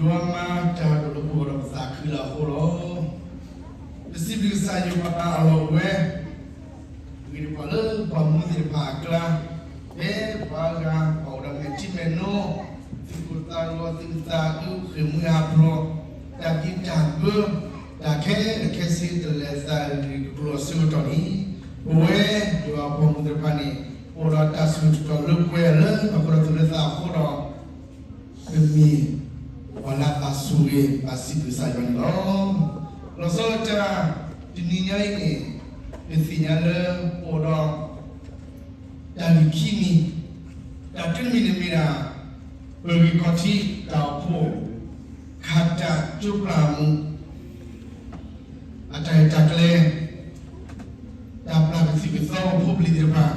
ယွၤမၤတၢ်ဒိၣ်လၢပဂီၢ်ဒီးပသးခုလၢအဃိလီၤ. ပစံးဘျုးကစၢ်ယွၤအလီၢ်ဝဲ ဂ့ၤတပှၤလၢပှၤမူသ့ၣ်တဖၣ်အကျါ, ဖဲပှၤဂၤပှၤအိၣ်ဒီးမဲာ်ထံမဲာ်နိ, သူၣ်ကိၢ်သးဂီၤ, သူၣ်သးအုး, ဃ့ၢ်မှံဟးဖျိး, တၢ်ဘံၣ်တၢ်ဘၢ, တၢ်ခဲလၢာ်ခဲဆ့တလဲၤသးဂ့ၢ်ကကျိၤအဆၢကတီၢ်န့ၣ်, ပဝဲယွၤအပှၤမူသ့ၣ်တဖၣ်န့ၣ် အိၣ်ဒီးတၢ်စူၢ်တၢ်နာ်လၢပှဲၤလၢပှဲၤလၢပှဲၤလၢသူၣ်လၢသးအဃိဒီး ပမ့ၢ်ပှၤလၢအဘၣ်ဆိၣ်ဂ့ၤ ဘၣ်စံးဘျုးကစၢ်ယွၤန့ၣ်လီၤ. လီၤဆီဒၣ်တၢ် တနံၤညါအံၤန့ၣ် ပသ့ၣ်ညါလၢပအိၣ်ဒီး တၢ်ဂ့ၢ်ခံမံၤ, တၢ်တမံၤန့ၣ်မ့ၢ်ဒၣ် ပဂံၢ်ခီၣ်ထံးတၢ်အိၣ်ဖှိၣ် ခးတၢ်ကၠိပျၢ်မူ အတၢ်ရဲၣ်တၢ်ကျဲၤ တၢ်ပျၢ်ကသံၣ်ကသီဖိပလံၤသ့ၣ်တဖၣ်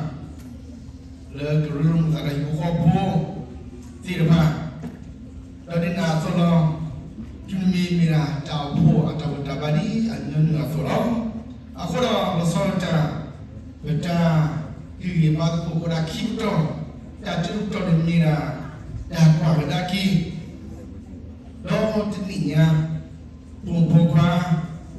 လၢကရၢမိၢ်သးဒီးဟံၣ်ဖိဃီဖိသ့ၣ်တဖၣ်, ဒီးဒ်န့ၣ်အသိးလီၤ, တုၤမ့ၢ်မ့ၢ်ဒၣ်တၢ်အိၣ်ဖှိၣ်အတၢ်ဘူၣ်တၢ်ဘါဒ်အညီနုၢ်အသိးလီၤ. အဃိဒီးလီၤဆီဒၣ်တၢ် ပတၢ်ဟ့ၣ်ဂံၢ်ဘါသကိးကဒါခံပတီၢ်, တၢ်တၢတပတီၢ်န့ၣ်မ့ၢ်ဒၣ် တၢ်ကွၢ်ကဒါက့ၤ ဒီးတနံၣ်ညါ ပိာ်မုၣ်ဖိခွါ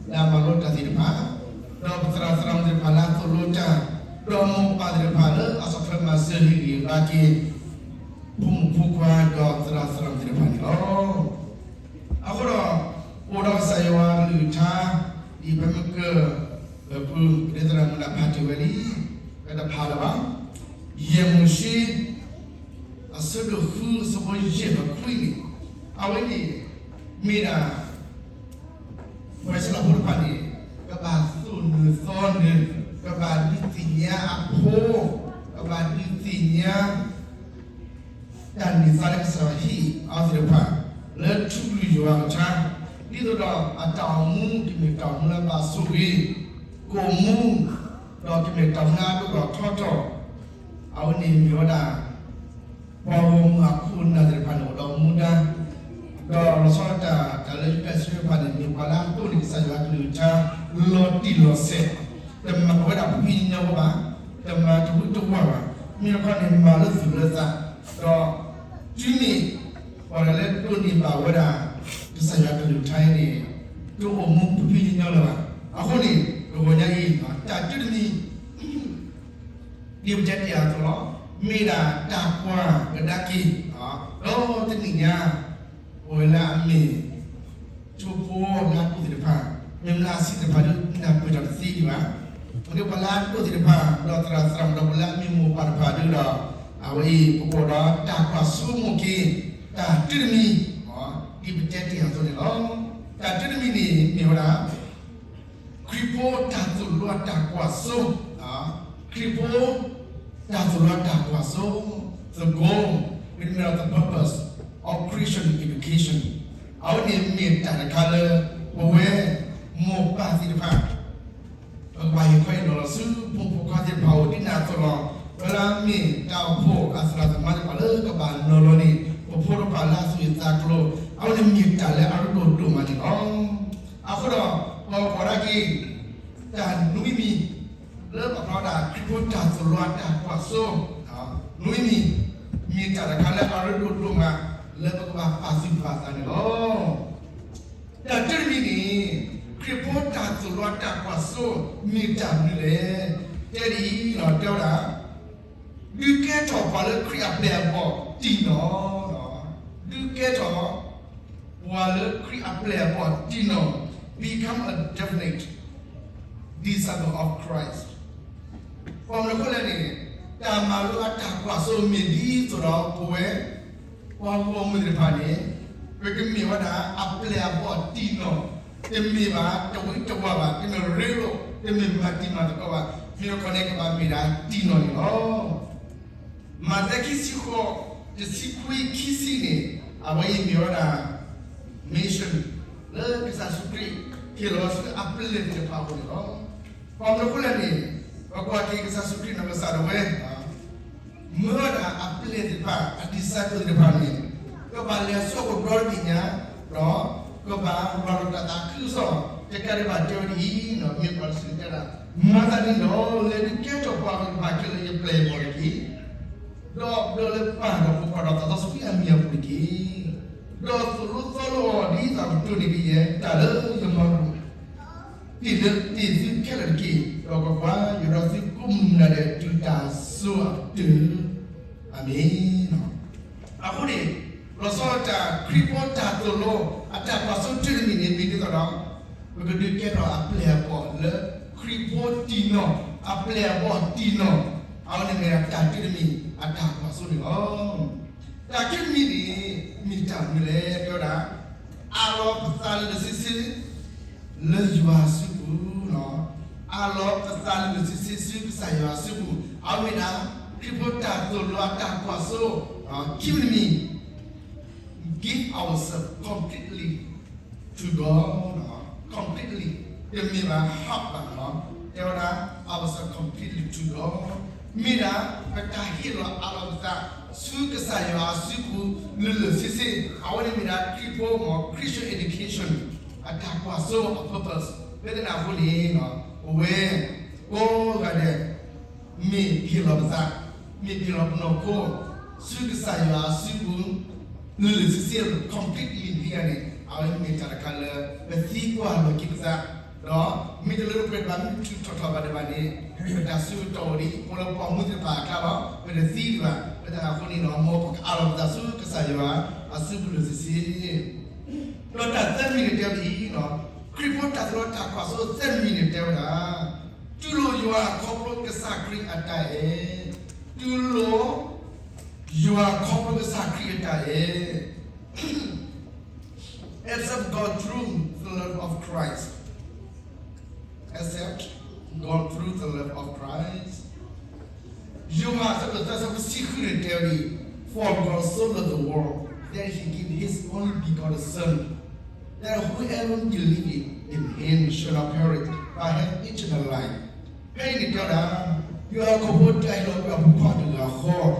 လၢအမၤလိတၢ်သ့ၣ်တဖၣ်, ဒီးပသရၣ်သရၣ်မုၣ်သ့ၣ်တဖၣ်လၢအသိၣ်လိတၢ်, ဒီးမိၢ်ပၢ်သ့ၣ်တဖၣ်လၢအဆီၣ်ထွဲမၤစၢၤဟ့ၣ်ဂံၢ်ဘါက့ၤ ပိာ်မုၣ်ဖိခွါဒီးသရၣ်သရၣ်မုၣ်သ့ၣ်တဖၣ်န့ၣ်လီၤ. အဃိဒီး အိၣ်ဒီးကစၢ်ယွၤအကလုၢ်ကထါ ဒ်ဖဲမုၢ်ကၢၢ် ပပုၢ် ပဒိၣ်သရၣ်မုၣ်လၢဖးတ့ၢ်ဝဲလံ, ပတဖးလၢၤဘၣ်. ယဲၢ်မိၤၡ့ အဆၢဒိၣ်ဃု အဆၢဖိယဲၢ်ဒီးခွံန့ၣ်, အဝဲန့ၣ် မ့ၢ်ဒၣ် ပှၤအံၣ်စရ့လးဖိတဖၣ်န့ၣ် ကဘၣ်သိၣ်နုာ်သီနုာ်, ကဘၣ်ဒုးသ့ၣ်ညါအဖိ, ကဘၣ်ဒုးသ့ၣ်ညါ တၢ်န့ၢ်သါလၢကစၢ်ယွၤဟ့ၣ်အီၤသ့ၣ်တဖၣ် လၢထူကလုၢ်ယွၤအကထါ, ဒ်သိးဒီးအတၢ်အိၣ်မူ ကမ့ၢ်တၢ်အိၣ်မူလၢအဘၣ်ဆိၣ်ဂ့ၤ ကအိၣ်မူ, ဒီးကမ့ၢ်တၢ်အိၣ်မူလၢအဒိၣ်ထီၣ်ထီထီၣ်, အဝဲန့ၣ်မ့ၢ်ဝဲဒၣ် ပှၤဂီၢ်မုၢ်အခိၣ်အနၢ်သ့ၣ်တဖၣ်န့ၣ် အိၣ်ဒီးမူဒါ, ဒီးလီၤဆီဒၣ်တၢ် တၢ်လၢယူဒၤအံၣ်စရ့လးဖိတဖၣ်န့ၣ် မ့ၢ်ပှၤလၢအဒိးန့ၢ်ကစၢ်ယွၤအကလုၢ်ကထါ လီၤတံၢ်လီၤဆဲး, တမၤဝဲဒၣ်ဖှံဖှံညီညီဘၣ်, တမၤတဝံတဝါဘၣ်, မ့ၢ်တခီန့ၣ်မၤလၢသူၣ်လၢသး, ဒီးတုၤမ့ၢ် ပှၤတဂၤလၢဒိးန့ၢ်ဘၣ်ဝဲဒၣ် ကစၢ်ယွၤအကလုၢ်ကထါအံၤန့ၣ် တအိၣ်မူဖှံဖှံညီညီလၢၤဘၣ်. အဃိန့ၣ် တဂီၤညါအံၤ တၢ်တမံၤ ဒ်ပတဲတ့ၢ်အသိးလီၤ, မ့ၢ်ဒၣ်တၢ်ကွၢ်ကဒါက့ၤ, ဒီးတနံၣ်ညါ ပဝဲလၢအမ့ၢ် ကၠိဖိလၢအဒိၣ်သ့ၣ်တဖၣ်, မ့ၢ်လၢအဆံးသ့ၣ်တဖၣ်ဒ် နၢ်ပၢၢ်တၢ်တသ့ဒံးဘၣ်. ပဝဲပှၤလၢအဒိၣ်သ့ၣ်တဖၣ် ဒီးသရၣ်သရၣ်မုၣ်ဒီးပှၤလၢအမ့ၢ်မိၢ်ပၢ်တဖၣ်ဒ်ဒီး အဝဲအံၤ ပကအိၣ်ဒီးတၢ်ကွၢ်စိမိၣ်က့ၤ တၢ်တမံၤ ဒ်ပတဲတ့ၢ်အသိးန့ၣ်လီၤ. တၢ်တမံၤန့ၣ်မ့ၢ်ဝဲဒၣ် ခရံာ်ဖိတၢ်သိၣ်လိအတၢ်ကွၢ်စိ, ခရံာ်ဖိ တၢ်သိၣ်လိအတၢ်ကွၢ်စိ, the goal, မ့တမ့ၢ်ဒီး the purpose of Christian education, အဝဲန့ၣ်မ့ၢ်တၢ်တခါလၢ ပဝဲ မိၢ်ပၢ်သ့ၣ်တဖၣ် ပကဘၣ်ဟ့ၣ်ခီဟ့ၣ်နီၤလီၤဆူ ဖိမုၣ်ဖိခွါသ့ၣ်တဖၣ်အအိၣ် ဒ်န့ၣ်အသိးလီၤ. ပဝဲလၢအမ့ၢ်တၢ်အိၣ်ဖှိၣ်အသရၣ်သမါသ့ၣ်တဖၣ်လၢကဘၣ်နီၤလီၤန့ၣ် ပဖိတဖၣ်လၢအသူၣ်ဂ့ၤသးကျိၤ အဝဲန့ၣ်မ့ၢ်တၢ်လၢအရ့ဒိၣ်ဒိၣ်မးန့ၣ်လီၤ. အဃိဒီး ပကကွၢ်ဒၣ်က့ၤ တၢ်နွံမံၤ လၢပာ်ဖျါဒၣ်ခရံာ်ဖိတၢ်သိၣ်လိအတၢ်ကွၢ်စိ, နွံမံၤ မ့ၢ်တၢ်တခါလၢအရ့ဒိၣ်ဒိၣ်မး လၢပကဘၣ်ပာ်သူၣ်ပာ်သးန့ၣ်လီၤ. တၢ်တမံၤန့ၣ် ခရံာ်ဖိတၢ်သိၣ်လိအတၢ်ကွၢ်စိမ့ၢ်တၢ်မနုၤလဲၣ်. တဲဒ်အံၤလီၤ, တဲဝဲဒၣ် ဒုးကဲထီၣ်ပှၤလၢခရံာ်အပျဲၢ်အဘီၣ်တံၢ်နီၢ်, ဒုးကဲထီၣ် ပှၤလၢခရံာ်အပျဲၢ်အဘီၣ်တံၢ်နီၢ်, become a definite disciple of Christ. ဘၣ်မနုၤအဃိလဲၣ်န့ၣ် တၢ်မၤလိအတၢ်ကွၢ်စိမ့ၢ်ဒ်သိးဒီးပဝဲ ပှၤဂီၢ်မုၢ်သ့ၣ်တဖၣ်န့ၣ် ပကမ့ၢ်ဝဲဒၣ်အပျဲၢ်အဘီၣ်တံၢ်နီၢ်, တမ့ၢ်ဘၣ် တဝံတဝါဘၣ်, တမ့ၢ်ရ့လိာ်, တမ့ၢ်မၤတံၤမၤသကိးဘၣ်, မ့ၢ်တခီန့ၣ် ကဘၣ်မ့ၢ်ဒၣ်တံၢ်နီၢ်န့ၣ်လီၤ. မးသဲခံဆံဃိး တဆံခွံ ခံဆံန့ၣ် အဝဲအံၤမ့ၢ်ဝဲဒၣ် mission လၢကစၢ်ယ့ၣ်ၡူးခရံာ် ဟ့ၣ်လီၤဆူအပျဲၢ်သ့ၣ်တဖၣ်အအိၣ်န့ၣ်လီၤ. ဘၣ်မနုၤအဃိလဲၣ်န့ၣ် ပကွၢ်က့ၤကစၢ်ယ့ၣ်ၡူးခရံာ်နီၢ်ကစၢ်ဒၣ်ဝဲ မၢဝဲဒၣ်အပျဲၢ်သ့ၣ်တဖၣ် အ disciple သ့ၣ်တဖၣ်န့ၣ် ကဘၣ်လဲၤဆူအကဘျီတဘ့ၣ်ညါ ဒီးကဘၣ်ရၤလီၤတၢ်သးခုကစီၣ် တကးဒံးဘၣ်တဲဝဲဒ်အံၤ, မ့ၢ်ပှၤတစူၢ်တဲဒၣ်, မၤသးဒ်န့ၣ်ဒီး လဲၤဒုးကဲထီၣ်ပှၤဂၤတဖၣ်ခဲလၢာ်ယပျဲၢ်အဘီၣ်တက့ၢ်. ဒီးဘျၢလၢပၢ်ဒီးဖိခွါဒီးသးစီဆှံအမံၤအပူၤတက့ၢ်. ဒီးသိၣ်လိသီလိအီၤဒ်သိးကတိၢ်န့ၢ်ကယဲၢ်တၢ်လၢယမၤလိာ် တ့ၢ်လၢတ့ၢ်သုခဲလၢာ်တက့ၢ်. ဒီးကွၢ်ကွၢ်, ယွၤဒီးသုကိးမုၢ်နၤဒဲးတုၤတၢ်စိၤအတုၤ, အၤမ့ၣ်. အဃိန့ၣ်, လီၤဆီဒၣ်တၢ်ခရံာ်ဖိတၢ်သိၣ်လိ အတၢ်ကွၢ်စိတၢ်တမံၤန့ၣ် မ့ၢ်ဒ်သိးဒီး ပကဒုးကဲထီၣ်အပျဲၢ်အဘီၣ်လၢခရံာ်ဖိတံၢ်နီၢ်, အပျဲၢ်အဘီၣ်တံၢ်နီၢ်, အဝဲန့ၣ်မ့ၢ်ဒၣ်တၢ်တၢ်တမံၤအတၢ်ကွၢ်စိန့ၣ်လီၤ. တၢ်ခံမံၤန့ၣ် မ့ၢ်တၢ်မနုၤလဲၣ် တဲဝဲဒၣ်, အးလီၤပသးလၢာ်လၢာ်ဆ့ဆ့ လၢယွၤအစုပူၤလီၤ. အးလီၤပသးလၢာ်လၢာ်ဆ့ဆ့ဆူကစၢ်ယွၤအစုပူၤ, အဝဲမ့ၢ်ဒၣ် ခရံာ်ဖိတၢ်သိၣ်လိအတၢ်ကွၢ်စိ, ခံမံၤတမံၤ, give ourselves completely to God, completely, တမ့ၢ်ဘၣ် half ဘၣ်လီၤ. တဲဝဲဒၣ် ourselves completely to God, မ့ၢ်ဒၣ် ပတၢ်ဟ့ၣ်လီၤအးလီၤပသး ဆူကစၢ်ယွၤအစုပူၤ လၢာ်လၢာ်ဆ့ဆ့, အဝဲန့ၣ်မ့ၢ်ဒၣ်ခရံာ်ဖိ Christian education အတၢ်ကွၢ်စိအ purpose, ဖဲသနာ်က့န့ၣ်, ပဝဲကိးဂၤဒဲး မ့ၢ်ဟ့ၣ်လီၤပသး, မ့ၢ်ဟ့ၣ်လီၤပနီၢ်ခိ ဆူကစၢ်ယွၤအစုပူၤ လၢာ်လၢာ်ဆ့ဆ့ completely န့ၣ် အဝဲမ့ၢ်တၢ်တခါလၢ ပသံကွၢ်လီၤက့ၤပသး, ဒီးမ့ၢ်တလၢပှဲၤတဘၣ် မ့ၢ်ထုးထီၣ်ထီၣ်ဘၣ်ဒံးဘၣ်န့ၣ်, ပတၢ်ဆၢကတီၢ်အိၣ်ဒံး ပလၢပှၤမူသ့ၣ်တဖၣ်အကျါလီၤ, ပတသံဒံးဘၣ်. ဖဲသနာ်က့န့ၣ်ဒီး မ်ပကအးလီၤပသးဆူကစၢ်ယွၤအစုပူၤလၢာ်လၢာ်ဆ့ဆ့ ဒီးတၢ်သၢမံၤန့ၣ်တဲဝဲဒ်အံၤ, ခရံာ်ဖိတၢ်သိၣ်လိတၢ်ကွၢ်စိသၢမံၤန့ၣ်တဲဝဲဒၣ်, တူၢ်လိာ်ယွၤခီဖျိကစၢ်ခရံာ်အတၢ်အဲၣ်, တူၢ်လိာ်ယွၤခီဖျိကစၢ်ခရံာ်အတၢ်အဲၣ်, accept God through the love of Christ, accept God through the love of Christ. ယိၤဟၣ်အဆၢဒိၣ်သၢ အဆၢဖိတဆံဃုန့ၣ်တဲဝဲဒ်အံၤ, For God so loved the world that he gave his only begotten Son, that whoever believeth in him shall not perish but have eternal life. ဖဲအံၤန့ၣ်တဲဝဲဒၣ်, ယွၤခီဖျိတၢ်ဟ့ၣ်လီၤကွံာ်အဖိခွါတဂၤ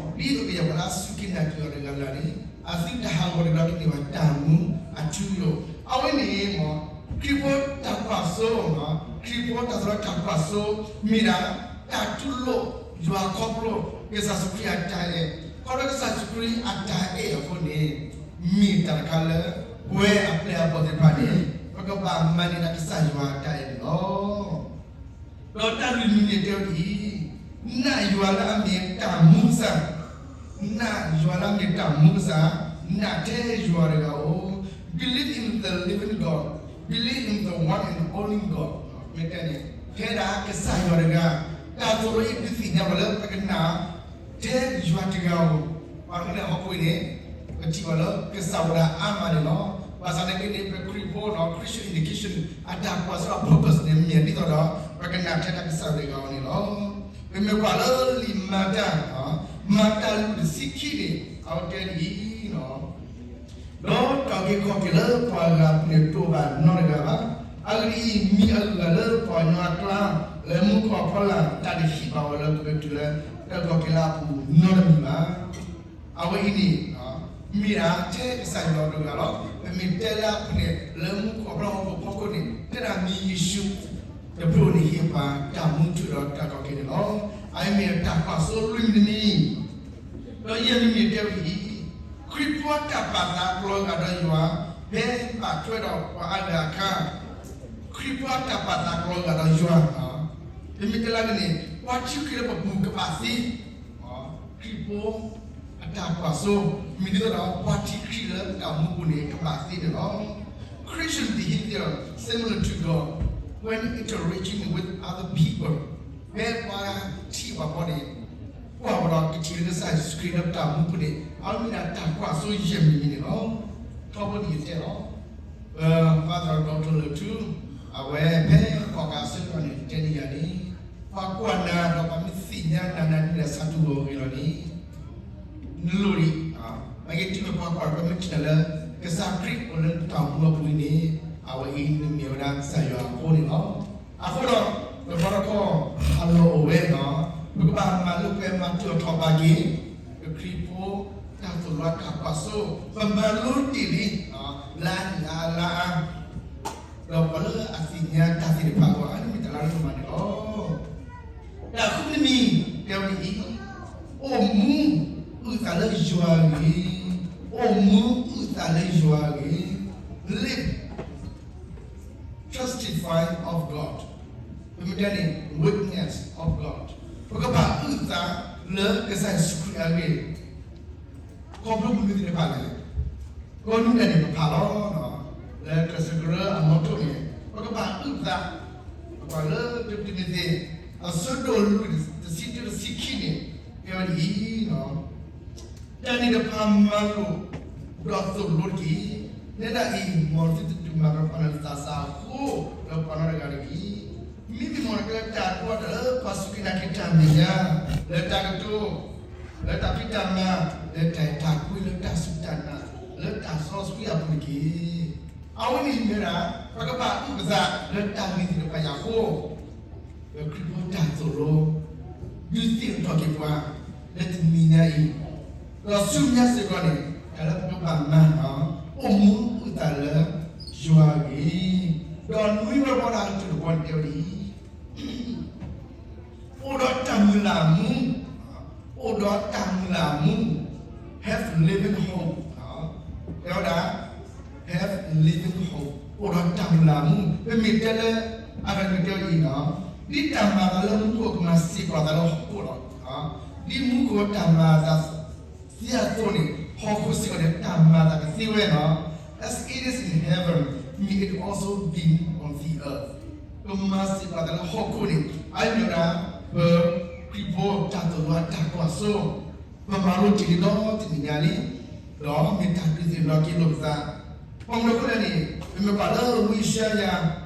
ဃီ, ဒ်သိးကယဲၢ်ပှၤလၢအစူၢ်က့ၤနာ်က့ၤအီၤတဂၤလၢ်လၢ်န့ၣ် အသုတဟးဂီၤတဂၤဒီးကန့ၢ်ဘၣ်တၢ်မူအထူအယိာ်. အဝဲန့ၣ် ခရံာ်ဖိတၢ်ကွၢ်စိ, ခရံာ်ဖိတၢ်သိၣ်လိတၢ်ကွၢ်စိ မ့ၢ်ဒၣ် တၢ်တူၢ်လိာ်ယွၤခီဖျိကစၢ်ယ့ၣ်ၡူးခရံာ်အတၢ်အဲၣ်, ခီဖျိကစၢ်ယ့ၣ်ၡူးခရံာ်အတၢ်အဲၣ်အဃိန့ၣ်, မ့ၢ်တၢ်တခါလၢ ပဝဲအပျဲၢ်အဘီၣ်သ့ၣ်တဖၣ်န့ၣ် ပကဘၣ်မၤန့ၢ်ဒၣ်ကစၢ်ယွၤအတၢ်အဲၣ်န့ၣ်လီၤ. ဒီးတၢ်လွံၢ်မံၤန့ၣ်တဲဝဲဒ်အံၤ, နာ်ယွၤလၢအမ့ၢ်တၢ်မူကစၢ်, နာ်ယွၤလၢအမ့ၢ်တၢ်မူကစၢ်, နာ်ထဲယွၤတဂၤဧိၤ, believe in the living God, believe in the one and only God. မ့ၢ်တဲန့ၣ် ထဲဒၣ်ကစၢ်ယွၤတဂၤ, တၢ်သိၣ်လိအံၤဒုးသ့ၣ်ညါပှၤလၢပကနာ်ထဲယွၤတဂၤဧိၤ, ပှၤကနၣ်ဟီၣ်ခိၣ်န့ၣ် ပထံၣ်ဘၣ်လၢကစၢ်ဝဲဒၣ်အါမးန့ၣ်လီၤ. ဘၣ်ဆၣ်သနာ်က့န့ၣ် ပခရံာ်ဖိ Christian education အတၢ်ကွၢ်စိ purpose န့ၣ် မ့ၢ်ဒ်သိးဒီး ပကနာ်ထဲဒၣ်ကစၢ်ယွၤတဂၤဧိၤန့ၣ်လီၤ. ပမ့ၢ်ကွၢ်လၢလံာ်မၤတၢ်, မၤတၢ်လွံၢ်ဆံခံန့ၣ် အဝဲတဲဒ်အံၤ, ဒီးတၢ်အုၣ်က့ၤခီၣ်က့ၤလၢပှၤဂၤအပူၤန့ၣ် တအိၣ်ဘၣ်နီတဂၤဘၣ်. အဂ့ၢ်ဒ်အံၤ, မံၤအဂုၤအဂၤလၢပှၤကညီအကျါ လၢမူခိၣ်အဖီလာ် တၢ်တဟံးဘၣ်ဝဲလၢပကတုၤလၢတၢ်အုၣ်က့ၤခီၣ်က့ၤလၢအပူၤနီတမံၤဘၣ်. အဝဲအံၤန့ၣ် မ့ၢ်ဒၣ်ထဲကစၢ်ယွၤတဂၤလီၤ. ပမ့ၢ်တဲလၢအပူၤန့ၣ် လၢမူခိၣ်အဖီလာ်ဟီၣ်ခိၣ်ဖီခိၣ်န့ၣ် တဲဒၣ်မ့ၢ်ယ့ၣ်ၡူးတဖျၢၣ်န့ၣ် ဟ့ၣ်ပှၤတၢ်မူထူၣ်ဒီးတၢ်အုၣ်က့ၤခီၣ်က့ၤန့ၣ်လီၤ. အအံၤမ့ၢ်တၢ်ကွၢ်စိလွံၢ်မံၤတမံၤ, ဒီးယဲၢ်မံၤန့ၣ်တဲဝဲဒ်အံၤ, ခရံာ်ဖိတၢ်ပာ်သးကျီၤဂာ်ဒီးယွၤ ဖဲဘၣ်ထွဲဒီးပှၤအါဂၤအခါ, ခရံာ်ဖိတၢ်ပာ်သးကျီၤဂာ်ဒီးယွၤ, ပမ့ၢ်တဲလၢအဂ့ၢ်န့ၣ် ပှၤထံၣ်ခရံာ်လၢပပူၤကဘၣ်သ့ ခရံာ်ဖိအတၢ်ကွၢ်စိ မ့ၢ်ဒ်သိးဒီး ပှၤထံၣ်ခရံာ်လၢတၢ်မူပူၤန့ၣ် ကဘၣ်သ့န့ၣ်လီၤ. Christian behavior similar to God when interacting with other people. ဖဲပှၤထံၣ်ပှၤဘီန့ၣ် ကွၢ်ဝဲဒီးကထံၣ်လၢကစၢ်ယ့ၣ်ၡူးခရံာ်လၢတၢ်မူပူၤန့ၣ် အဝဲမ့ၢ်ဒၣ်တၢ်ကွၢ်စိယဲၢ်မံၤမံၤန့ၣ်လီၤ. ထီဘိန့ၣ်ယတဲလီၤ. ပၢ်သရၣ် Doctor လၢထူ အဝဲဖဲကွၢ်ကၤအဆၢကတီၢ်န့ၣ် တဲန့ၢ်ယၤန့ၣ်, ပှၤကွၢ်နၤဒီးပှၤမ့ၢ်သ့ၣ်ညါနၤ နၤဒုးနဆါတူၢ်ဂီၤဂ့ၤလီၤန့ၣ် နလိၣ်ဒံး, မ့ၢ်ဂ့ၤတုၤမ့ၢ်ပှၤကွၢ်ဒီးပှၤမ့ၢ်ထံၣ်နၤလၢ ကစၢ်ခရံာ်အိၣ်လၢနတၢ်အိၣ်မူအပူၤန့ၣ် အဝဲအံၤနမ့ၢ်ဝဲဒၣ်ကစၢ်ယွၤအဖိန့ၣ်လီၤ. အဃိဒီး တဘျီတခီၣ်အလီၢ်အိၣ်ဝဲလီၤ. ပကဘၣ်မၤလိာ်ကွဲမၤတုၤအီၤထီၣ်ဘးက့ၤ ပခရံာ်ဖိတၢ်သိၣ်လိတၢ်ကွၢ်စိ ပမၤလိတ့ၢ်လံ လၢအါလၢအါ ဒီးပှၤလၢအသ့ၣ်ညါတၢ်သ့ၣ်တဖၣ်အဂီၢ် အါန့ၢ်မ့ၢ်တၢ်လၢအရ့ဒိၣ်မးန့ၣ်လီၤ. တၢ်ဃုမံၤတမံၤ တဲဝဲဒ်အံၤ, အိၣ်မူအုၣ်သးလၢယွၤဂ့ၤ, အိၣ်မူအုၣ်သးလၢယွၤ sign of God, ပမ့ၢ်တဲန့ၣ် witness of God, ပကဘၣ်အုၣ်သးလၢကစၢ်ယ့ၣ်ၡူးခရံာ်အဂ့ၢ် ခီဖျိမနုၤသ့ၣ်တဖၣ်လဲၣ်, ကီနူၢ်ဒၣ်န့ၣ်ပဖးလီၤ. လၢကစၢ်ကရၢအမီထိၣ်န့ၣ် ပကဘၣ်အုၣ်သး, ပကွၢ်လၢတံၤမသ့း အဆၢဒိၣ်လွံၢ် တဆံတၢ တဆံခံန့ၣ် တဲဝဲဒ်အံၤ, တၢ်န့ၣ်တဖၣ်မၤလိာ်ဒီးသိၣ်လိတက့ၢ်. နဲဒၣ်အံၤ မ်သုတဒုးမၤကပၤနၤလၢသးစၢ်အဃိ ဒီးပှၤနီတဂၤတဂ့ၤ. မ့မ့ၢ်မ်နကဲလၢတၢ်ဒိတၢ်လၢပှၤစူၢ်က့ၤနာ်က့ၤတၢ်မဲာ်ညါ, လၢတၢ်ကတိၤ, လၢတၢ်ဖံးတၢ်မၤ, လၢတၢ်အဲၣ်တၢ်ကွံ, လၢတၢ်စူၢ်တၢ်နာ်, လၢတၢ်စီဆှံအပူၤတက့ၢ်. အဝဲန့ၣ်မ့ၢ်ဒၣ် ပကဘၣ်အုၣ်ပသးလၢတၢ်ဂ့ၢ်သ့ၣ်တဖၣ်အံၤအဃိ ပခရံာ်ဖိတၢ်သိၣ်လိ ဒုးသ့ၣ်နီၣ်ထီၣ်က့ၤပှၤ လၢတနံၤညါအံၤ, ဒီးဆူညါစ့ၢ်ကီးန့ၣ် တၢ်လၢပကဘၣ်မၤန့ၣ် အိၣ်မူအုၣ်သးလၢယွၤအဂ့ၢ်, ဒီးနွံဝဲဘီဒၣ်တၢ်တဘီန့ၣ်တဲဝဲဒ်အံၤ အိၣ်ဒီးတၢ်မုၢ်လၢ်အမူ, အိၣ်ဒီးတၢ်မုၢ်လၢ်အမူ, have living hope, တဲဝဲဒၣ် have living hope, အိၣ်ဒီးတၢ်မုၢ်လၢ်အမူ, ပမ့ၢ်တဲလၢ အဂၤမ့ၢ်တဲဝဲအံၤန့ၣ်, ဒ်တၢ်မၤအသးလၢမူခိၣ်ကမၤစ့ၢ်ကီးအသးလၢဟီၣ်ခိၣ်လီၤ. ဒ်မူခိၣ်တၢ်မၤအသး သ့အသိးန့ၣ် ဟီၣ်ခိၣ်စ့ၢ်ကီးန့ၣ် တၢ်မၤအသးကသ့ဝဲလီၤ. As it is in heaven, may it also be on the earth. ပမၤစ့ၢ်ကီးသးလၢဟီၣ်ခိၣ်န့ၣ် အအံၤမ့ၢ်ဝဲဒၣ် ပခရံာ်ဖိတၢ်သိၣ်လိအတၢ်ကွၢ်စိ, ပမၤလိတ့ၢ်လံဒီးတနံၤညါလံ, ဒီးမ့ၢ်တၢ်ဒုးသ့ၣ်နီၣ်ထီၣ်က့ၤလိာ်ပသး, ဘၣ်မနုၤအဃိလဲၣ်န့ၣ် ပမ့ၢ်ကွၢ်လၢဝံယၡါယၤ ဝံယၡါယၤ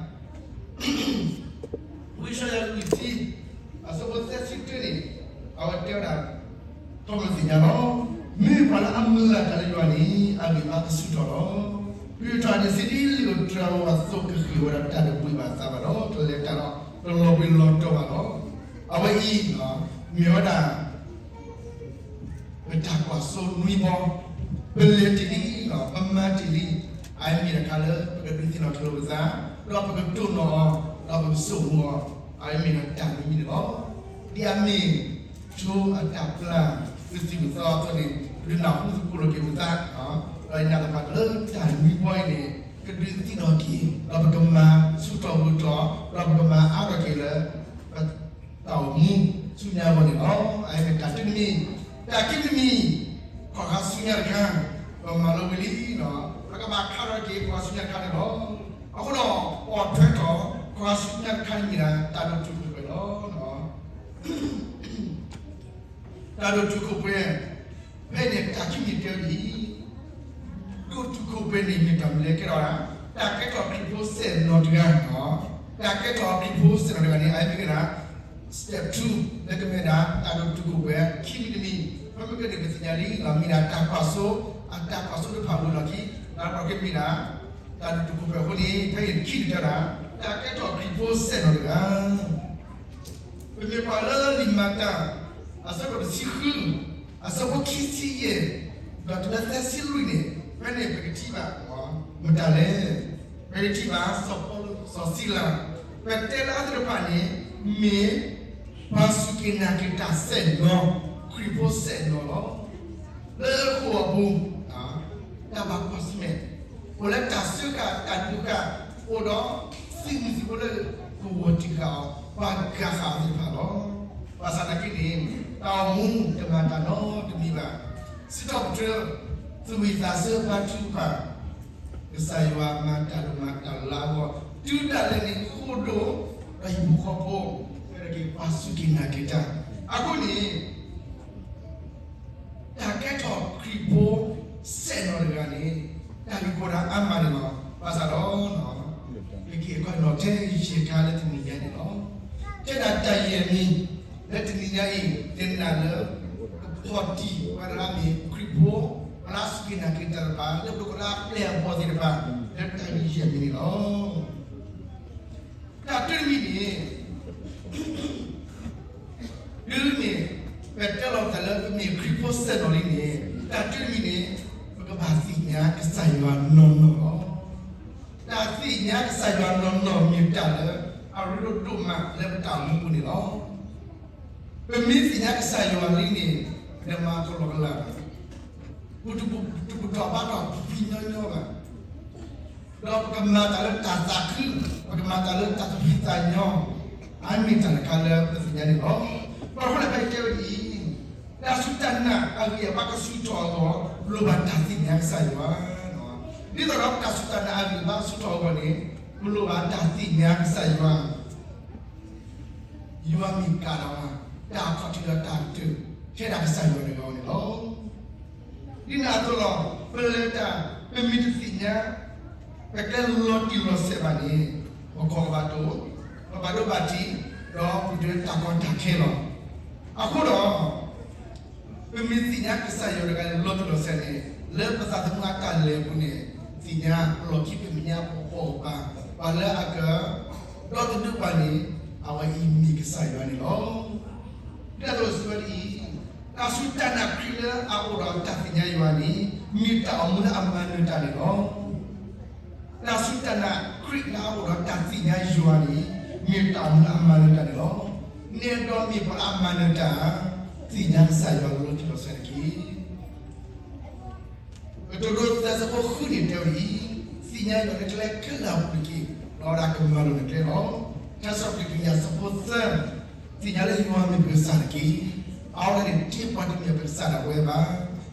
လွံၢ်ဆံ အဆၢဖိသၢဆံတၢန့ၣ် အဝဲတဲဝဲဒၣ် ထီၣ်ပသ့ၣ်ညါလီၤ. မ့မ့ၢ်ပှၤလၢအမုၢ်လၢ်တၢ်လၢယွၤန့ၣ် အဂံၢ်အဘါကဆူၣ်ထီၣ်လီၤ. ပှၤတဂၤန့ၣ် စံးဒ်လံာ်ဧိၤတြၤဧိၤအသိး ကဃ့ၢ်ဝဲဒၣ်တၢ်တပှ့ၤဘၣ်သးဘၣ်ဒီး တလဲၤတၢ်ဒီး တလီၤဘှံးလီၤတီၤဘၣ်လီၤ. အဝဲအံၤ မ့ၢ်ဝဲဒၣ် ပတၢ်ကွၢ်စိနွံဘီ, ပလဲၤတ့ၢ်လံ, ပမၤတ့ၢ်လံ, အအံၤမ့ၢ်တၢ်တခါလၢပကဒုးသ့ၣ်နီၣ်ထီၣ်လိာ်ပသး, ဒီးပကတိၢ်နီၣ်အီၤ, ဒီးပကစိာ်မူအီၤ, အအံၤမ့ၢ်ဒၣ်တၢ်မနုၤမံၤန့ၣ်လီၤ. ဒ်အမ့ၢ်ဆိအတၢ်ပျၢ် ပသူၣ်ပသးအသိးန့ၣ် ပဒုးနၢ်ဟူသကိးလိာ်က့ၤပသး, ဒီးယနာ်သပှၢ်တၢၢ်လၢတၢ်နွံဘီအံၤန့ၣ် ကဒုးသ့ၣ်နီၣ်က့ၤ ဒီးပကမၤဆူၣ်ထီၣ်ဂုၤထီၣ် ဒီးပကမၤအါထီၣ်က့ၤလၢ တၢ်အိၣ်မူဆူညါအဂီၢ်န့ၣ်လီၤ. အအံၤမ့ၢ်တၢ်တမံၤ, တၢ်ခံမံၤတမံၤ, ခီၣ်ခါဆူညါတခါ, ပမၤလိဝံၤလံ, ပကဘၣ်ခးထီၣ်က့ၤခီၣ်ခါဆူညါတခါန့ၣ်လီၤ. အဃိဒီး ပိာ်ထွဲထီၣ် ခီၣ်ခါဆူညါတခါန့ၣ်မ့ၢ်ဒၣ် တၢ်ဒိၣ်တုာ်ခိၣ်ပှဲၤလီၤ. တၢ်ဒိၣ်တုာ်ခိၣ်ပှဲၤ, ဖဲန့ၣ်တၢ်ခံမံၤတဲဝဲဒ်အံၤ, ဒိၣ်တုာ်ခိၣ်ပှဲၤန့ၣ်မ့ၢ်တၢ်မနုၤလဲၣ်ကဲဒီး တၢ်ကဲထီၣ်ခရံာ်ဖိစဲၣ်နီၤတဂၤ, တၢ်ကဲထီၣ်ခရံာ်ဖိစဲၣ်နီၤတဂၤန့ၣ် အအံၤမ့ၢ်ဝဲဒၣ် step two လၢကမ့ၢ်ဒၣ်တၢ်ဒိၣ်တုာ်ခိၣ်ပှဲၤခံမံၤတမံၤ, ဖဲမ့ၢ်ကဲန့ၣ် ပသ့ၣ်ညါလံ မ့ၢ်ဒၣ်တၢ်ကွၢ်စိ, အတၢ်ကွၢ်စိတဖၣ်ဝံၤလီၢ်ခံ, ဒီးပကမ့ၢ်ဒၣ် တၢ်ဒိၣ်တုာ်ခိၣ်ပှဲၤအဃိန့ၣ် ဖဲအံၤခံန့ၣ်တဲဝဲဒၣ် တၢ်ကဲထီၣ်ခရံာ်ဖိစဲၣ်နီၤတဂၤ ပမ့ၢ်ကွၢ်လၢလံာ်မၤတၢ် အဆၢဒိၣ်တဆံဃု, အဆၢဖိခံဆံယဲၢ်, ဒီးတုၤလၢသၢဆံလွံၢ်န့ၣ် ဖဲန့ၣ်ပကထံၣ်ဘၣ် မတၤလဲၣ်, ပကထံၣ်ဘၣ် စီၤပီလူးစီၤစံလၤ, ပတဲလၢအသ့ၣ်တဖၣ်န့ၣ် မ့ၢ်ပှၤစူၢ်က့ၤနာ်က့ၤတၢ်စဲၣ်နီၤ, ခရံာ်ဖိစဲၣ်နီၤလီၤ. လၢဃိာ်အပူၤ တၢ်ဘၣ်ကွၢ်ဆၢၣ်မဲာ်, အိၣ်လၢတၢ်စၢဃာ်တၢ်ဒုးဃာ်, အိၣ်ဒီးသုးမုၢ်သံၣ်ဘိလၢကဝီၤတံၢ်ဃာ်အီၤ ပှၤဂၤဃာ်အီၤသ့ၣ်တဖၣ်လီၤ. ဘၣ်ဆၣ်သနာ်က့န့ၣ် တၢ်အိၣ်မူတမၤတၢ်နီတမံၤဘၣ်. စံးထီၣ်ပတြၢၤ သူၣ်ဝံၣ်သးဆၢအပှၤထုကဖၣ်, ကစၢ်ယွၤမၤတၢ်ဒိၣ်မၤတၢ်လၤအဂီၢ် တုၤဒၣ်လဲာ်န့ၣ် ဃိာ်ဒိၣ်ဒီးဟံၣ်ဖိဃီဖိ ကဲထီၣ်က့ၤပှၤစူၢ်က့ၤနာ်က့ၤတၢ်. အဃိန့ၣ် တၢ်ကဲထီၣ်ခရံာ်ဖိစဲၣ်နီၤတဂၤန့ၣ် တၢ်ဂ့ၢ်ကီတၢ်အါမးန့ၣ်လီၤ. ဘၣ်ဆၣ်ဒီး ပက့ၤကွၢ်နီၣ်ထဲယဲၢ်ခါလၢတနံၤညါန့ၣ်လီၤ. ထဲဒၣ်တၢ်ယဲၢ်မံၤ လၢတနံၤညါအံၤ ယနာ်လၢ ကဖီၣ်တံၢ်ပှၤလၢအမ့ၢ်ခရံာ်ဖိ ပှၤလၢအစူၢ်က့ၤနာ်က့ၤတၢ်တဖၣ် လၢပဒိၣ်ပှၤလၢအပျဲၢ်အဘီၣ်သ့ၣ်တဖၣ် လၢတၢ်ဂ့ၢ်ယဲၢ်မံၤန့ၣ်လီၤ. တၢ်တမံၤန့ၣ် တုၤမ့ၢ် ပတဲလီၤပသးလၢပမ့ၢ်ခရံာ်ဖိစဲၣ်နီၤလံန့ၣ် တၢ်တမံၤန့ၣ် ပကဘၣ်သ့ၣ်ညါကစၢ်ယွၤနီၢ်နီၢ်လီၤ. တၢ်သ့ၣ်ညါကစၢ်ယွၤနီၢ်နီၢ်မ့ၢ်တၢ်လၢအရ့ဒိၣ်ဒိၣ်မးလၢပတၢ်အိၣ်မူပူၤန့ၣ်လီၤ. ပမ့ၢ်သ့ၣ်ညါကစၢ်ယွၤလံန့ၣ် ပတမၤကလီကလီဘၣ်, ပတဘူၣ်ထီၣ်ဘါထီၣ်ဖံဖံညီညီဘၣ်. ဒီးပကမၤတၢ်လၢတၢ်သးခု, ပကမၤတၢ်လၢတၢ်သူၣ်ဖှံသးညီ, အမ့ၢ်တၢ်တခါလၢပသ့ၣ်ညါန့ၣ်လီၤ. ဘၣ်ဃိလၢဖဲအံၤတဲဝဲဒ်အံၤ, တၢ်စူၢ်တၢ်နာ်အဂံၢ်အဘါကဆူၣ်ထီၣ်အဂီၢ်, လိၣ်ဘၣ်တၢ်သ့ၣ်ညါကစၢ်ယွၤ. ဒ်သိးဒီးတၢ်စူၢ်တၢ်နာ်အဂံၢ်အဘါကဆူၣ်ထီၣ်အဂီၢ်န့ၣ်, လိၣ်ဘၣ်တၢ်သ့ၣ်ညါကစၢ်ယွၤ ယွၤမ့ၢ်ကၤလီၤ, တၢ်အခီၣ်ထံးဒီးတၢ်ကတၢၢ် ထဲဒၣ်ကစၢ်ယွၤတဂၤန့ၣ်လီၤ. ဒ်န့ၣ်အသိးလီၤ, ပလဲၤတၢ်, ပမ့ၢ်တသ့ၣ်ညါ, ပကဲလီၤတံၢ်လီၤဆဲးဘၣ်န့ၣ်, ပကီၢ်ကဘၣ်တိၢ်, ပဘၣ်ဒိဘၣ်ထံး, ဒီးပတုၤလၢတၢ်ကီတၢ်ခဲလီၤ. အဃိဒီး ပမ့ၢ်သ့ၣ်ညါကစၢ်ယွၤတဂၤန့ၣ် လီၤတံၢ်လီၤဆဲးန့ၣ်, လၢပသးသမူအတၢ်လဲၤအပူၤန့ၣ်, သ့ၣ်ညါလီၢ်ခံပမဲာ်ညါပအီၣ်ဘၣ်, ပှၤလၢအကဒီသဒၢပှၤန့ၣ်, အဝဲအံၤမ့ၢ်ကစၢ်ယွၤန့ၣ်လီၤ. ဒ်သိးစံးဝဲဒ်အံၤ, တၢ်စူၢ်တၢ်နာ်ခရံာ်လၢအအိၣ်ဒီးတၢ်သ့ၣ်ညါယွၤန့ၣ်, မ့ၢ်တၢ်အိၣ်မူလၢအမၤနၢၤတၢ်န့ၣ်လီၤ. တၢ်စူၢ်တၢ်နာ်ခရံာ်လၢအအိၣ်ဒီးတၢ်သ့ၣ်ညါယွၤန့ၣ်, မ့ၢ်တၢ်အိၣ်မူလၢအမၤနၢၤတၢ်န့ၣ်လီၤ. နဲဒိးမ့ၢ်ပှၤလၢအမၤနၢၤတၢ်, သ့ၣ်ညါကစၢ်ယွၤလီၤတံၢ်လီၤဆဲးတက့ၢ်. ကတိၤဒိသၢဆၢဖိဃုန့ၣ်တဲဝဲဒ်အံၤ, သ့ၣ်ညါယွၤလၢကျဲခဲလၢာ်အပူၤတက့ၢ်, ဒီးဝဲဒၣ်ကမၤလိၤနကျဲလီၤ. ထါစံးပတြၢၤယၤဆၢဖိသၢ, သ့ၣ်ညါလၢယွၤမ့ၢ်ပကစၢ်တက့ၢ်. အဝဲန့ၣ်တ့ပှၤတမ့ၢ်ပကစၢ်ဒၣ်ဝဲဘၣ်,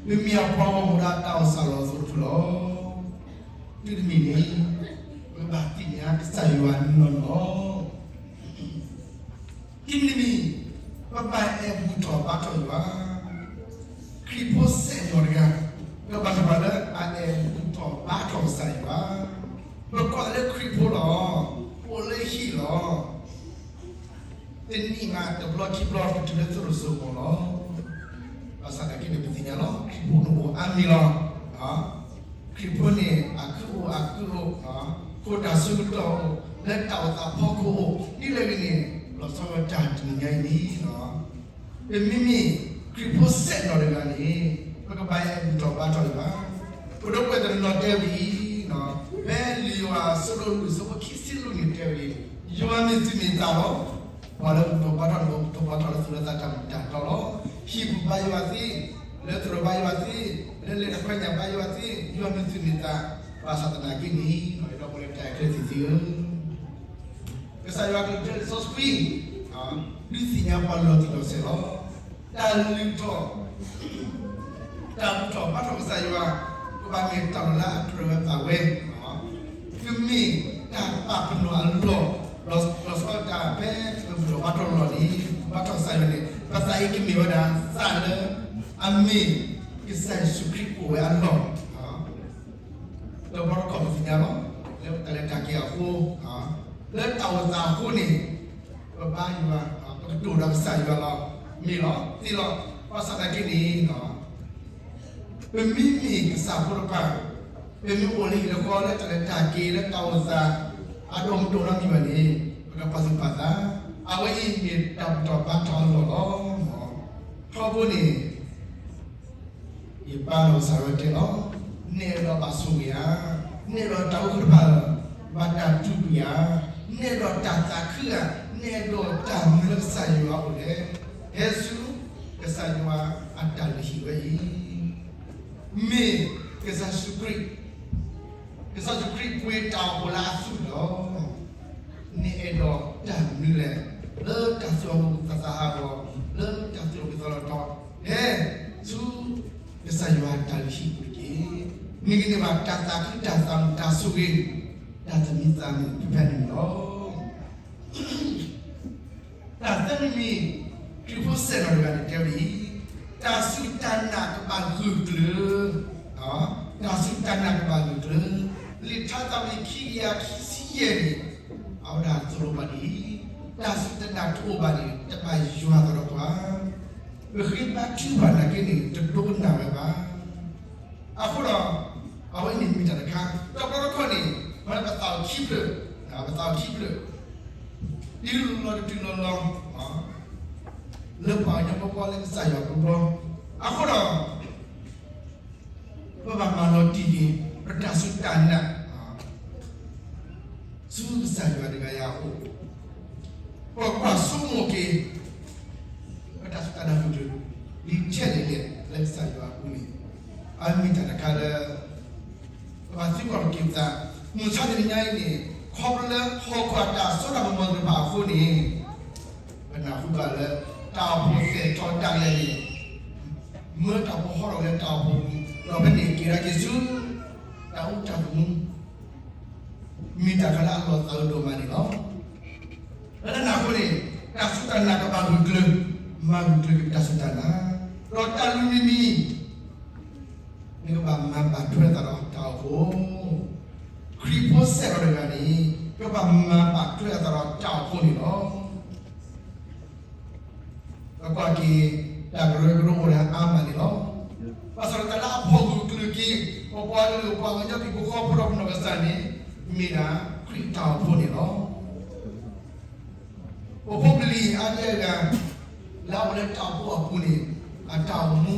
မ့မ့ၢ်အပှၤဂီၢ်မုၢ်ဒီးတၢ်အိၣ်သးလီၤအသိးတဖုလီၤ. တုၤတမံၤန့ၣ်, ပကဘၣ်သ့ၣ်ညါကစၢ်ယွၤနီၢ်နီၢ်လီၤ. ခံမံၤတမံၤ, ပဘၣ်အဲၣ်ဘူၣ်ထီၣ်ဘါထီၣ်ယွၤ. ခရံာ်ဖိစဲၣ်နီၤတဂၤ, ပဘၣ်တဘၣ်လၢအအဲၣ်ဘူၣ်ထီၣ်ဘါထီၣ်ကစၢ်ယွၤ. ပကိးလၢခရံာ်ဖိလီၤ, ပအိၣ်လၢဟံၣ်လီၤ. တနံၣ်မးတဘျီခံဘျီပတုၤလၢသိၣ်လိစိၤကီးလီၤ. ဘၣ်ဆၣ်သနာ်က့န့ၣ် ပသ့ၣ်ညါလီၤ, ခရံာ်ဖိန့ၣ်အိၣ်အါမံၤလီၤ. ခရံာ်ဖိန့ၣ် အခုအိၣ်အကုအိၣ်, ခိၣ်တၢ်ဆၢကတီၢ်အိၣ်, လၢတၢ်အိၣ်သးဖီခိၣ်အိၣ်, ဒ်လဲၣ်ဂ့ၤန့ၣ်, လီၤဆီဝဲတၢ်တနံၤညါအံၤန့ၣ်လီၤ. ပမ့မ့ၢ်ခရံာ်ဖိစဲၣ်နီၤတဂၤန့ၣ်, ပကဘၣ်အဲၣ်ဘူၣ်ထီၣ်ဘါထီၣ်ယွၤ. ပဒိၣ်ပှဲၤတနီၤတဲဝဲဒ်အံၤ, ဖဲလံာ်ယိၤဟၣ်အဆၢဒိၣ်လွံၢ်အဆၢဖိခံဆံလွံၢ်န့ၣ်တဲဝဲဒ်အံၤ, ယွၤမ့ၢ်သုမ့ၢ်သးလီၤ. ပှၤလၢဘူၣ်ထီၣ်ဘါထီၣ်န့ၣ် ဘူၣ်ထီၣ်ဘါထီၣ်လၢသူၣ်လၢသးတၢ်မ့ၢ်တၢ်တီလီၤ. ဟံၣ်ပူၤဘါယွၤသ့, လၢသရိာ်ဘါယွၤသ့, လၢလဲၤတခွဲညၣ်ဘါယွၤသ့, ယွၤမ့ၢ်သုမ့ၢ်သး, ဘၣ်ဆၣ်သနာ်က့န့ၣ်, ဒီပုၢ်ဝဲၢ်တၢ်အဲၣ်ခဲလၢာ်သ့ၣ်ဧၢ, ကစၢ်ယွၤကလုၢ်ကထါလံာ်စီဆှံ, ဒုးသ့ၣ်ညါပှၤလီၤတံၢ်လီၤဆဲးလီၤ. တၢ်လုၢ်ထီၣ် တၢ်ဘူၣ်ထီၣ်ဘါထီၣ်ကစၢ်ယွၤ, ကဘၣ်မ့ၢ်တၢ်လီၢ်လၢအကြၢးဝဲဘၣ်ဝဲ, ကမ့ၢ်တၢ်ပာ်ပနီၣ်အလီၢ်, လီၤဆီဒၣ်တၢ်ဖဲပဘူၣ်ထီၣ်ဘါထီၣ်လီၢ်န့ၣ်, ဘါထီၣ်ကစၢ်ယွၤန့ၣ်, ပသးအံၤကမ့ၢ်ဝဲဒၣ်သးလၢအမ့ၢ်ကစၢ်ယ့ၣ်ၡူးခရံာ်အိၣ်ဝဲအလီၢ် ဒီးပှၤတခီပသ့ၣ်ညါလီၤ, လၢတၢ်လဲၤတၢ်က့ၤအဃိ, လၢတၢ်အိၣ်သးအဃိန့ၣ်, ပဘါယွၤ, ပကတိၤဒီးကစၢ်ယွၤလီၤ, မ့ၢ်လီၤ, သ့လီၤ, ဘၣ်ဆၣ်သနာ်က့န့ၣ်, ပမ့မ့ၢ်ကစၢ်ဖိတဖၣ်, ပမ့ၢ်အိၣ်လၢဟံၣ်လၢဃီလၢတၢ်လဲၤတၢ်က့ၤလၢတၢ်အိၣ်သး, အဒိၣ်မတအိၣ်နီတမံၤဘၣ်န့ၣ်, ပကပာ်သူၣ်ပာ်သး, အဝဲအံၤမ့ၢ်တၢ်ဘူၣ်ထီၣ်ဘါထီၣ်အလီၢ်လီၤ. ထီဘိန့ၣ် ယပၢ်လီၤကစၢ်ယွၤတဲလီၤ, နဲဒိးဘၣ်ဆိၣ်ဂ့ၤဧါ, နဲဒိးတၢ်အိၣ်သးတဖၣ်, ဘၣ်တၢ်တူၢ်ဘၣ်ဧါ, နဲဒိးတၢ်သးခုဧါ, နဲဒိးတၢ်မနုၤလၢကစၢ်ယွၤအိၣ်လဲၣ်, ဟဲဆူကစၢ်ယွၤအတၢ်လုၢ်ဟံၣ်ဝဲအံၤ, မ့ၢ်ကစၢ်ယ့ၣ်ၡူးခရံာ် ကစၢ်ယ့ၣ်ၡူးခရံာ်ပှ့ၤတၢ်အိၣ်ဖှိၣ်လၢအသွံၣ်လီၤ. နအဲၣ်ဒိးတၢ်မနုၤလဲၣ်, လၢတၢ်သူၣ်အမူသးသးဟးဂီၤ, လၢတၢ်သူၣ်လီၤဘှံးသးလီၤတီၤ, ဟဲဆူကစၢ်ယွၤအတၢ်လုၢ်ဟံၣ်ပူၤတက့ၢ်. မ့ၢ်ကန့ၢ်ဘၣ်တၢ်သးခုတၢ်သးမုာ်တၢ်ဆိၣ်ဂ့ၤ, တၢ်သမံသးမုာ်ဖဲန့ၣ်လီၤ. တၢ်သၢမံၤမံၤ, ခရံာ်ဖိစဲၣ်နီၤတဂၤန့ၣ်တဲဝဲဒ်အံၤ, တၢ်စူၢ်တၢ်နာ်ကဘၣ်ဂၢၢ်ကျၢၤ, တၢ်စူၢ်တၢ်နာ်ကဘၣ်ဂၢၢ်ကျၢၤ, လံာ်ထါသးဝံၣ်ခံကယၤခံဆံယဲၢ်န့ၣ်, အဝဲဒၣ်သိၣ်လိပှၤဒ်အံၤ, တၢ်စူၢ်တၢ်နာ်တအိၣ်ဘၣ်န့ၣ် တဘၣ်ယွၤသးဒီးပှၤ, ပဃ့ဘါထုကဖၣ်နာ်က့န့ၣ် တဒိကနၣ်ဝဲဘၣ်. အဃိဒီး, အဝဲန့ၣ်မ့ၢ်တၢ်တခါ, တဘျီတခီၣ်န့ၣ် မ့ၢ်ပသးအိၣ်ခံဖျၢၣ်, ပသးအိၣ်ခံဖျၢၣ်, တုၤလီၤတတုၤလီၤလီၤ, လၢပှၤကညီဘီဘီလၢကစၢ်ယွၤဘီဘီ, အဃိဒီး ပဘၣ်မၤလီၤတံၢ်က့ၤ ပတၢ်စူၢ်တၢ်နာ် ဆူကစၢ်ယွၤတဂၤအံၤအအိၣ်, ပကွၢ်ဆိကမိၣ်က့ၤ ပတၢ်စူၢ်တၢ်နာ်ပူၤတဖၣ် ဒ်ထဲလဲၣ်လဲၣ်လၢကစၢ်ယွၤအပူၤန့ၣ်, အမ့ၢ်တၢ်တခါလၢ ပဘၣ်သံကွၢ်လိာ်က့ၤပသး, မုၢ်ဆါတနံၤညါအံၤန့ၣ် ခီဖျိလၢဟီၣ်ခိၣ်အတၢ်စိတၢ်ကမီၤသ့ၣ်တဖၣ်အဃိန့ၣ် ပနၢ်ဟူဘၣ်လၢ တၢ်အိၣ်ဖှိၣ်သဲးထီၣ်တၢ်လဲၤန့ၣ် မၢတၢ်အိၣ်ဖှိၣ်ဟီထီၣ်လၢတၢ်အိၣ်ဖှိၣ်ပူၤ ဒီးဖဲန့ၣ်က့ၤဒၣ်က့ၤဆူ တၢ်အူတၢ်မူ မ့ၢ်တၢ်တခါလၢအလီၤသးအုးဒိၣ်မးန့ၣ်လီၤ. လၢတၢ်န့ၣ်အဃိန့ၣ် တၢ်စူၢ်တၢ်နာ်ကဘၣ်ဂုာ်ကျဲၤ, မၤဂုာ်ကျဲၤက့ၤတၢ်စူၢ်တၢ်နာ်, ဒီးတၢ်လုၢ်မံမံ နကဘၣ်မၤဘၣ်ထွဲအသးဒီးတၢ်အိၣ်ဖှိၣ်, ခရံာ်ဖိစဲးလီၤတဂၤန့ၣ် ကဘၣ်မၤဘၣ်ထွဲအသးဒီးတၢ်အိၣ်ဖှိၣ်န့ၣ်လီၤ. ပကွၢ်က့ၤ တၢ်ကရၢကရိအိၣ်ဝဲဒၣ်အါမးန့ၣ်လီၤ. ဘၣ်ဆၣ်ဒီးတၢ်လၢအဖီၣ်ဂၢၢ်ကျၢၤက့ၤ ပပှၤကလုာ်ပှၤကညီ ပှၤဟီၣ်ခိၣ်ဒီးပနီၢ်ကစၢ်န့ၣ် မ့ၢ်ဒၣ်ခရံာ်တၢ်အိၣ်ဖှိၣ်န့ၣ်လီၤ. ပဖိပလံၤအါဒံအါဂၤ လၢအအိၣ်လၢတၢ်အိၣ်ဖှိၣ်အပူၤန့ၣ် အတၢ်အိၣ်မူ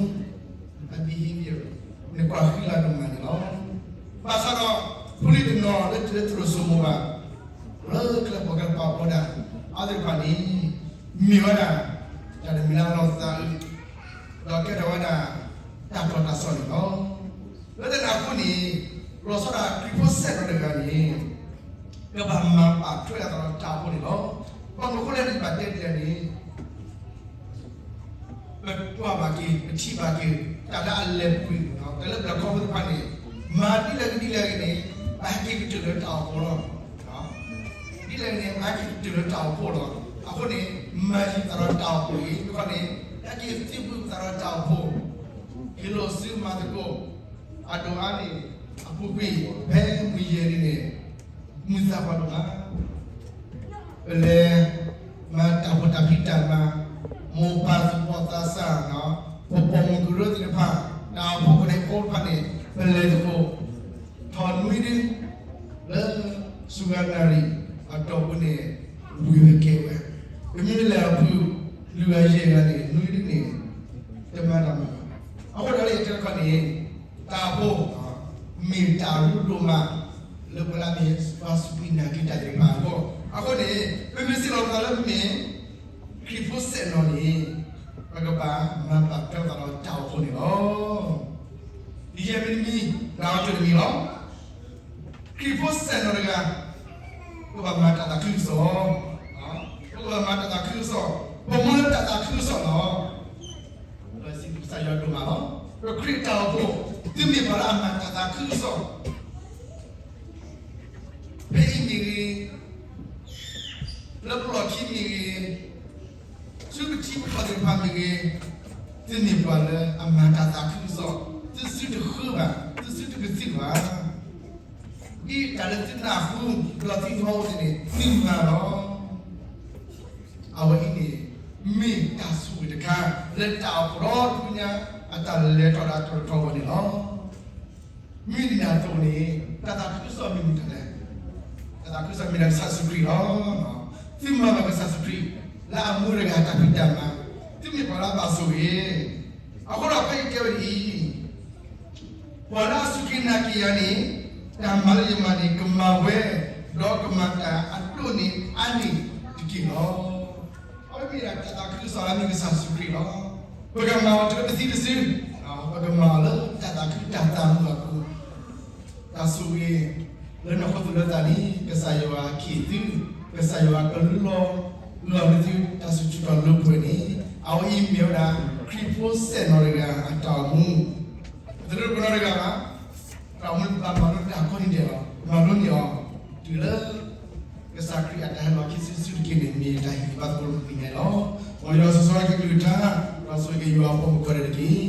အ behavior န့ၣ် ကွၢ်ဃံလၤဒိၣ်မးန့ၣ်လီၤ. ဘၣ်ဆၣ်ဒီး ဖိလံၤတနီၤလၢတၢ်လၢတရိစိၤမိၢ်ဘၣ် လၢကျဲပှၤကပာ်ဖှိၣ်ဒၣ် အဝဲသ့ၣ်တဖၣ်န့ၣ် မ့ၢ်ဝဲဒၣ် တၢ်တမံၤလၢအလီၤသးအုး ဒီးကဲထီၣ်ဝဲဒၣ် တၢ်တီတၢ်စီၣ်န့ၣ်လီၤ. လၢတၢ်န့ၣ်အဃိန့ၣ် လီၤဆီဒၣ်တၢ်ခရံာ်ဖိစဲးလီၤတဂၤန့ၣ် ကဘၣ်မၤဘၣ်ထွဲအသးဒီးတၢ်အိၣ်ဖှိၣ်န့ၣ်လီၤ. ဘၣ်မနုၤအဃိလဲၣ်န့ၣ် ဘၣ်တဲဒ်လဲၣ်န့ၣ် ပကွၢ်ဘၣ်က့ၤ ပထံၣ်ဘၣ်က့ၤ တၢ်လၢအလဲၤပှ့ၤ တၢ်လၢပျၢၤခီဖိသ့ၣ်တဖၣ်န့ၣ် မၤဒ်လဲၣ်ဂ့ၤဒ်လဲၣ်ဂ့ၤန့ၣ် ဘၣ်ဟဲက့ၤကတၢၢ်လၢတၢ်အိၣ်ဖှိၣ်လီၤ. ဒ်လဲၣ်ဂ့ၤန့ၣ် ဘၣ်ဟဲက့ၤကတၢၢ်လၢတၢ်အိၣ်ဖှိၣ်လီၤ. အဃိန့ၣ် မၤယံၤသးဒီးတၢ်အိၣ်ဖှိၣ်အံၤ တခီန့ၣ် ဟဲက့ၤသံကွၢ်သးဒီးတၢ်အိၣ်ဖှိၣ် ဟ့ၣ်လိာ်စုမၤသကိး အဒိၣ်အါန့ၣ် အပူၤကွံာ် ဖဲမုၢ်ယဲၢ်နံၤန့ၣ် မုာ်သးပှၤဒိၣ်မး ပလဲၤမၤတၢ်ဖှီၣ်တၢ်ဖံးတၢ်မၤ, မိၢ်ပၢ်သူၣ်ဘီၣ်သးစၢ်, ပပိာ်မုၣ်ကရၢသ့ၣ်တဖၣ်, တၢ်အိၣ်ဖှိၣ်ကရၢဖိတဖၣ်န့ၣ် ပလဲၤသကိး ထီၣ်နွံဒု လၢစူၤဂၤနၣ်ရံၣ်အတီၢ်ပူၤန့ၣ် ဝံၤဝဲကဲဝဲ, ပမ့ၢ်လဲၤအဖု လွံၢ်ဂၤယဲၢ်ဂၤန့ၣ် နွံဒုန့ၣ် တမၤတၢ်မၤဘၣ်. အဃိဒီးလၢယတဲတခီန့ၣ် တၢ်အိၣ်ဖှိၣ် မ့ၢ်တၢ်ရူဒိၣ်မး လၢပှၤလၢအမ့ၢ်ပှၤစူၢ်က့ၤနာ်က့ၤတၢ်သ့ၣ်တဖၣ်အဂီၢ်. အဃိန့ၣ် ပမ့ၢ်စံးလီၤပသးလၢပမ့ၢ် ခရံာ်ဖိစဲးနီၣ်န့ၣ် ပကဘၣ်မၤဘၣ်ထွဲသးဒီးတၢ်အိၣ်ဖှိၣ်န့ၣ်လီၤ. ယဲၢ်မံၤတမံၤ လၢအကတၢၢ်တမံၤလီၤ. ခရံာ်ဖိစဲးနီၣ်တဂၤ ပကဘၣ်မၤတၢ်သးခုကစီၣ်, ပကဘၣ်မၤတၢ်သးခုကစီၣ်, ပမူလၢတၢ်သးခုကစီၣ်လီၤ. ပစံးဘျုးကစၢ်ယွၤဒိၣ်မးလီၤ. ပခရံာ်တၢ်အိၣ်ဖှိၣ် သုမ့ၢ်ပှၤလၢအမၤတၢ်သးခုကစီၣ် ဖဲအံၤမ့ၢ်ဂ့ၤ, လၢပလီၢ်ခံမ့ၢ်ဂ့ၤ, ဆူပထံပကီၢ်သ့ၣ်တဖၣ်မ့ၢ်ဂ့ၤ, သုမ့ၢ်ပှၤလၢအမၤတၢ်သးခုကစီၣ်, သုစုတဃၢဘၣ်, သုစုတကသံၣ်ဘၣ်. ဒ်တၢ်လၢသုနၢ်ဟူ ဒီးသုသ့ၣ်ညါအသိးန့ၣ် သုမၤလီၤ. အဝဲအံၤန့ၣ် မ့ၢ်တၢ်ဆိၣ်ဂ့ၤတခါ လၢတၢ်အိၣ်ဖှိၣ်ဒီတဘျီညါ အတၢ်လဲၤထီၣ်ဒၣ်တထီထီၣ်အဂီၢ်န့ၣ်လီၤ. မ့ၢ်ဒ်န့ၣ်အသိးန့ၣ် တၢ်သးခုကစီၣ်မ့ၢ်မတၤလဲၣ်. တၢ်သးခုကစီၣ်မ့ၢ်ဒၣ်ကစၢ်ယ့ၣ်ၡူးခရံာ်လီၤ. သုမၤဘၣ်ကစၢ်ယ့ၣ်ၡူးခရံာ် လၢအမူတဂၤတၢ်ဖံးတၢ်မၤ, သုမ့ၢ်ပှၤလၢအဘၣ်ဆိၣ်ဂ့ၤ. အဃိဒီးဖဲအံၤတဲဝဲဒ်အံၤ, ပှၤလၢအစူၢ်က့ၤနာ်က့ၤယၤန့ၣ် တၢ်မၤလၢယမၤန့ၣ် ကမၤဝဲ, ဒီးကမၤတၢ်အဒိၣ်န့ၢ်အါန့ၢ်တက့ၢ်လီၤ. အဝဲမ့ၢ်ဒၣ်တၢ်သးခုကစီၣ်လၢအမ့ၢ်ကစၢ်ယ့ၣ်ၡူးခရံာ်လီၤ. ပကမၤအီၤတုၤလၢပသံတစု, ပကမၤအီၤလၢတၢ်သးခုတၢ်သးမုာ်အပူၤ, တၢ်ဆိၣ်ဂ့ၤ လၢနီၢ်ခိသူၣ်လၢသးန့ၣ် ကစၢ်ယွၤကဟ့ၣ်သု, ကစၢ်ယွၤကလူလီၤဂာ်န့ၢ်သု တၢ်စူၢ်က့ၤနာ်က့ၤလိာ်ကွဲန့ၣ် အဝဲအံၤမ့ၢ်ဝဲဒၣ် ခရံာ်ဖိစဲးနီၣ်တဂၤအတၢ်အိၣ်မူ, တရၢပနီတဂၤဘၣ်. တၢ်အိၣ်မူဘၣ်မၤလိတၢ်ကိးနံၤဒဲးလီၤ. မၤလိန့ၢ်အီၤ တုၤလၢ ကစၢ်ခရံာ်အတၢ်ဟဲလီၤခံစုတစုတက့ၢ်န့ၣ် မ့ၢ်တၢ်ဟ့ၣ်ဂံၢ်ဘါသကိးလၢပသ့ၣ်ညါလီၤ. မ်ယွၤဆိၣ်ဂ့ၤက့ၤကလုၢ်ကထါ, ဒီးဆိၣ်ဂ့ၤက့ၤယွၤအဖိမုၣ်ကိးဂၤဒဲးတက့ၢ်.